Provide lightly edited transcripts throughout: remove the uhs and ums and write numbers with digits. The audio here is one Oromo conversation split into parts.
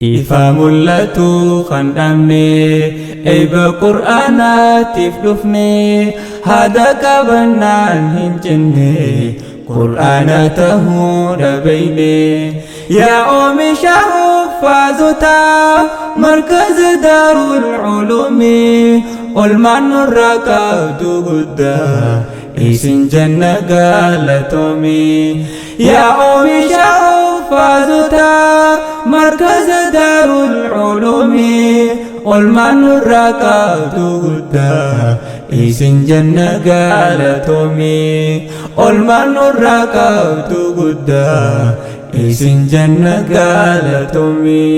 Ifa mul'atu kan dhabne, eebba Qur'aanaatiif dhufne, haada qabannaan hin jenne, Qur'aana tahuu dhabeeyne. Yaa oomisha huffaazotaa markaza Daarul Culuumii, olmaan nurraa qabdu guddaa, isin janna galatoomi. Yaa oomisha huffaazotaa markaza Daarul Culuumii, olmaan nurraa qabdu guddaa, isin janna galatoomi. Olmaan nurraa qabdu guddaa, isin janna galatoomi.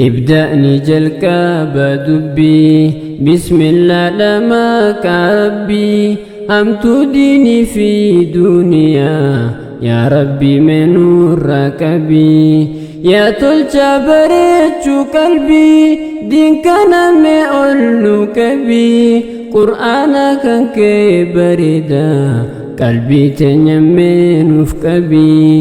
Ibda'ni jalqaba dubbii, bismillah dhama qabbii, hamtuu diinii fi duniyaa yaa Rabbi menurra qabii, yaa tolcha bareechuu qalbii, diin kana mee ol nu qabii, Qur'aana kan kee bareeda qalbii teenya mee nuuf qabii,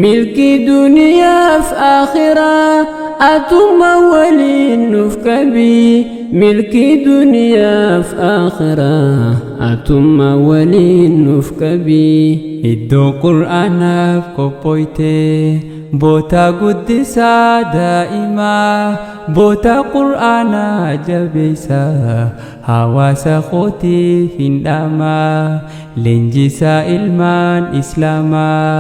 milkii duniyaaf akhiraa atuma waliin nuuf qabii, milkii duniyaaf akhiraa atuma waliin nuuf qabii. Iddoo Qur'aanaaf qophooyte, bootaa guddisaa daa'imaa, bootaa Qur'aanaa jabeessaa, hawaasa kootiif hin dhaamaa, leenjisaa ilmaan Islaamaa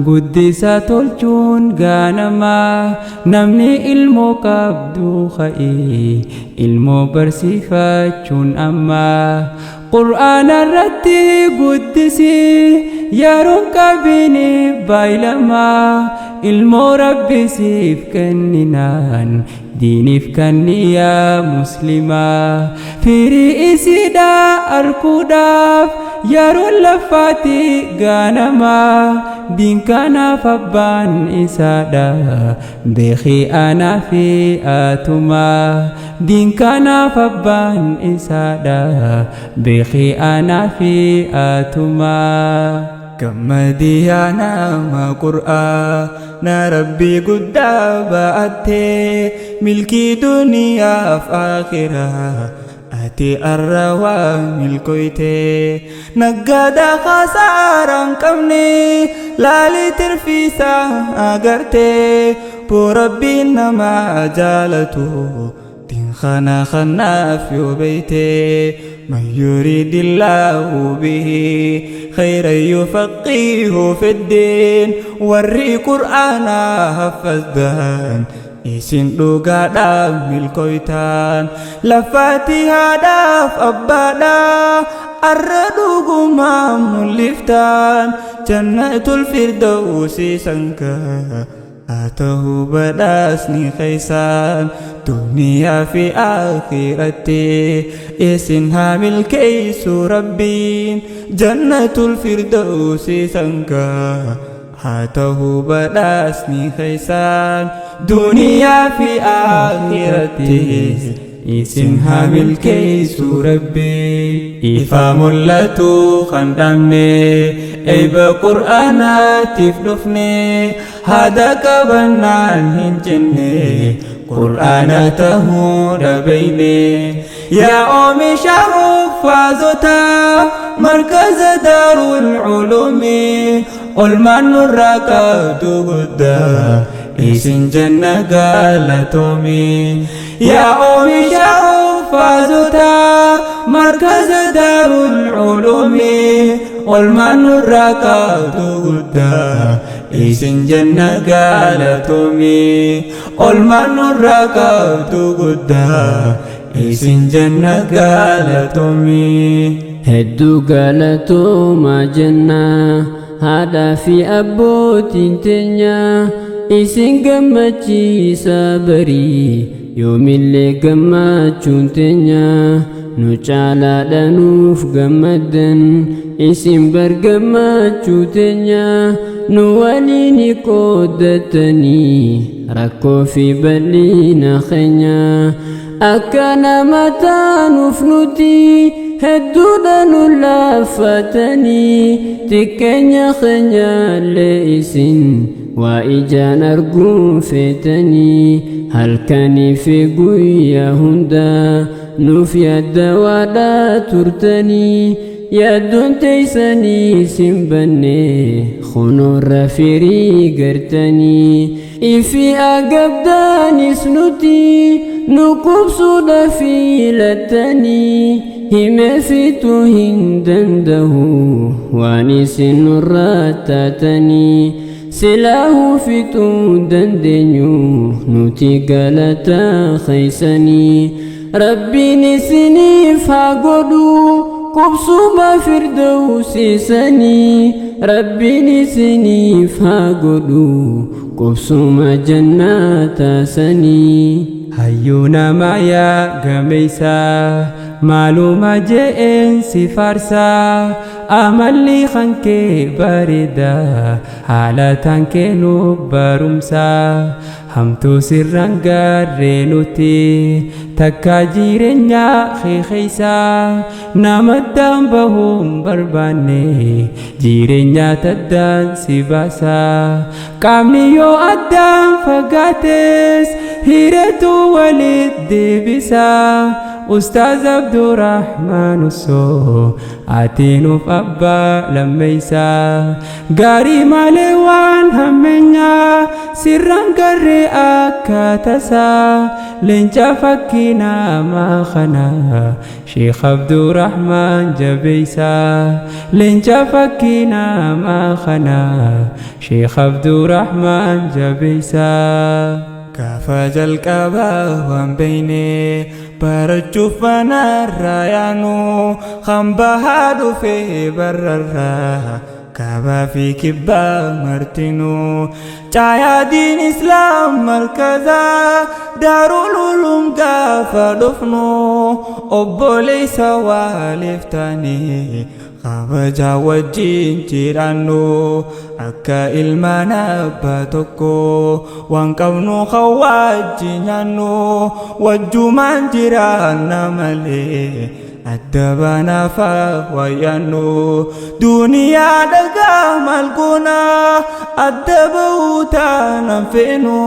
guddisaa tolchuun gaanamaa. Namni ilmoo qabdu ka'ee ilmoo barsiifachuun ammaa, Qur'aana irratti guddisii, yeroon qabini baay'ilamaa, ilmoo Rabbisiif kenninaan diiniif kanniyaa muslimaa, firii isiidha arkuudhaaf yeroon lafaati gaanamaa. Diin kanaaf abbaan isaadha beekii anaa fi atumaa, diin kanaaf abbaan isaadha beekii anaa fi atumaa. Gammadii yaa nama Qur'aana Rabbii guddaa ba'attee, milkii duniyaaf akhiraa ati arra waa milkoyte, naggaada khasaaraan qabne laalii tirfiisaa agartee, boo Rabbiin nama jaalatu diin kana kanaaf yoo beeyte. Man yuridillaahu bihi khayran yufaqihu fiddiin, warri Qur'aanaa haffazdan isin dhugaadhaaf milkoytaan, lafaati haadhaaf abbaadha arra dhugumaa mul'iftaan, jannatul firdawsi sanka haa ta'u badhaasni keeysaan, duniyaa fi akhiratti isin haa milkeeysu Rabbiin, jannatul firdawsi sanka haa ta'u badhaasni keeysaan, duniyaa fi akhiratti isin haa milkeeysu Rabbiin. Ifa mul'atu kan dhabne, eebba Qur'aanaatiif dhufne, haada qabannaan hin jenne, Qur'aana tahuu dhabeeyne. Yaa oomisha huffaazotaa markaza Daarul Culuumii, olmaan nurraa qabdu guddaa, isin janna galatoomi. Yaa oomisha huffaazotaa markaza Daarul Culuumii, olmaan nurraa qabdu guddaa, isin janna galatoomi. Olmaan nurraa qabdu guddaa, isin janna galatoomi. Hedduu galatoomaa jenna haadhaa fi abbootiin teenya, isin gammachiisa barii yoomillee gammachuun teenya, nu caalaadha nuuf gammaddan isin bar, gammachuu teenya nu waliin qooddatanii rakkoo fi bal'ina keenya, akka nama taanuuf nuti hedduudha nu laaffatanii, xiqqeenya keenyallee isin Waa ijaan arguun feetanii halkanii fi guyyaa hunda nuuf yaadda waadhaa turtanii yaaddoon teeysanii sin banne kunoorra firii gartanii ifi agabdaanis nuti nu qubsuudha filattanii hime fituu hin danda'u waan isin nurraa taatanii silaahuu fixuu dandeenyu nuti galata keeysanii rabbiin isiniif haa godhu qubsuma firdawsiisanii rabbiin isiniif haa godhu qubsuma jannaataasanii. Hayyuu namaa yaa gameeysaa maaluma je'een si faarsaa amalli kan kee bareedaa haala tan kee nuuf barumsaa hamtuu sirraan gaarree nuti takka jireenya kee keeysaa namaddaan bahuun barbaanne jireenya taddaan si baasaa qaamni yoo addaan fagaates hireetu walit deebisaa Ustaaz Abdurrahmaan Usoo ati nuuf abbaa lammeeysaa gaarii malee waan hammeenyaa sirraan garree akka tasaa leenca fakkii namaa kana Sheekh Abdurrahmaan jabeeysaa leenca fakkii namaa kana Sheekh Abdurrahmaan jabeeysaa. Gaafa jalqabaa waan beeyne barachuuf banarraa yaanu kan bahaa dhufee barrarraa kaabaa fi kibbaa martinuu caayaa diin islaam markazaa daarul ulum gaafa dhufnu obboleessa waaliif taanii kabajaa wajjin jiraannu akka ilmaan abbaa tokko waan qabnu kan wajjin nyaannu wajjumaan jiraanna malee adda baanaafaa wayyaannu duniyaa dhagaa maal goona adda ba'uu taanaan feenu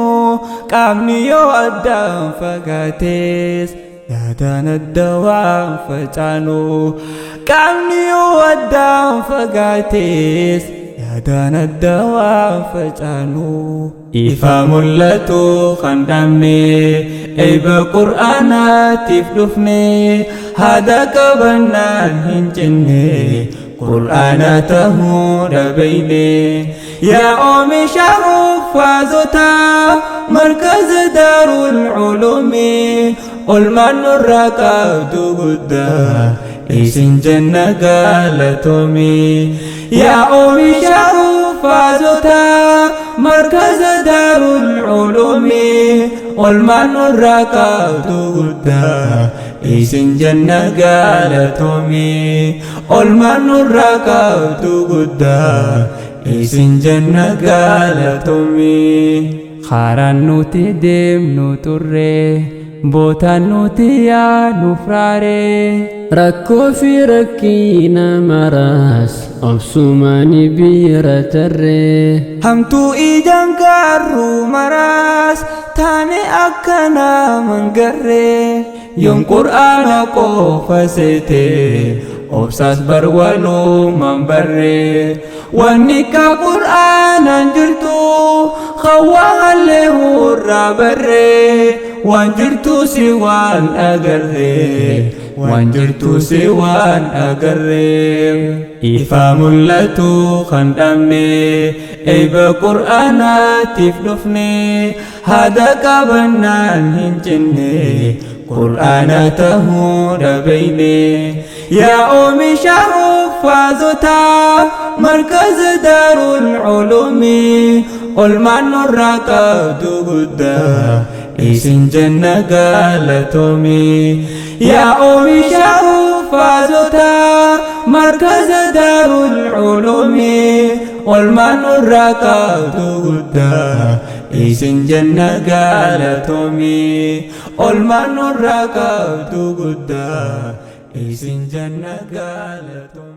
qaamni yoo addaan fagaates yaadaan adda waan facaanu qaamni yoo addaan fagaates yaadaan adda waan facaanu. Ifa mul'atu kan dhabne eebba qur'aanaatiif dhufne haada qabannaan hin cinne qur'aana tahuu dhabeeyne yaa oomisha huffaazotaa markaza daarul ulumii olmaan nurraa qabdu guddaa isin jenna galatoomii yaa oomisha huffaazotaa markaza daarul ulumii olmaan nurraa qabdu guddaa isin jenna galatoomii olmaan nurraa qabdu guddaa isin jenna galatoomii. Karaan nuti deemnu turre bootaan nuti yaanu firaaree. Rakkoo fi rakkina maraas obsumaani bira tarree. Hamtuu ijaan gaarruu maraas taane akka naman garree yoon qur'aana qofa seete obsaas barwaluuman barree wanni ka qur'aanaan jirtu hawwaallee hurraa barree waan jirtu si waan agarree waan jirtu si waan agarree ifa mul'atu kan dhabne eebba qur'aanaatiif dhufne haada qabannaan hin cinne qur'aana tahuu dhabeeyne yaa oomisha huffaazotaa markaza daarul ulumii olmaan nurraa qabdu guddaa isin jenna galatoomii yaa oomisha huffaazotaa markaza daarul ulumii olmaan nurraa qabdu guddaa isin jenna galatoomii olmaan nurraa qabdu guddaa isin jenna galatoomii.